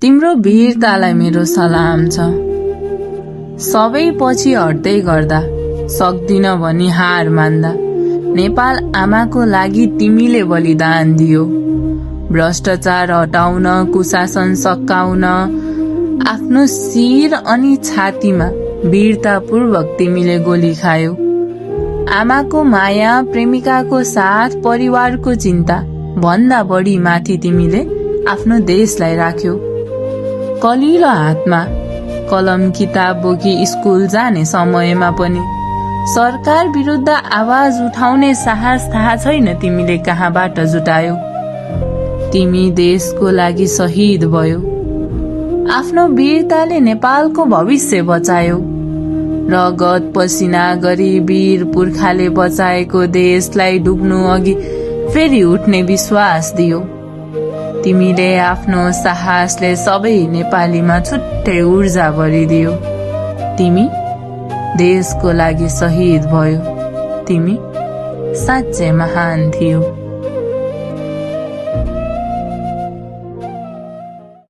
तिम्रो वीरतालाई मेरो सलाम छ। सबै पछि हट्दै गर्दा सक्दिन भनी हार मान्दा नेपाल आमाको लागि तिमीले बलिदान दियो। भ्रष्टाचार हटाउन, कुशासन सकाउन आफ्नो शिर अनि छातीमा वीरतापूर्वक तिमीले गोली खायौ। आमाको माया, प्रेमिकाको साथ, परिवारको चिन्ता भन्दा बढी माथि तिमीले आफ्नो देशलाई राख्यौ। कलिलो हातमा कलम किताब बोकी स्कुल जाने समयमा पनि सरकार विरुद्ध आवाज उठाउने साहस थाहा छैन तिमीले कहाँबाट जुटायौ। तिमी देशको लागि शहीद भयो। आफ्नो वीरताले नेपालको भविष्य बचायौ। रगत पसिना गरी वीर पुर्खाले बचाएको देशलाई डुब्नु अघि फेरि उठ्ने विश्वास दियो। तिमीले आफ्नो साहसले सबै नेपालीमा छुट्टै ऊर्जा भरिदियो। तिमी देशको लागि शहीद भयो। तिमी साँच्चै महान थियौ।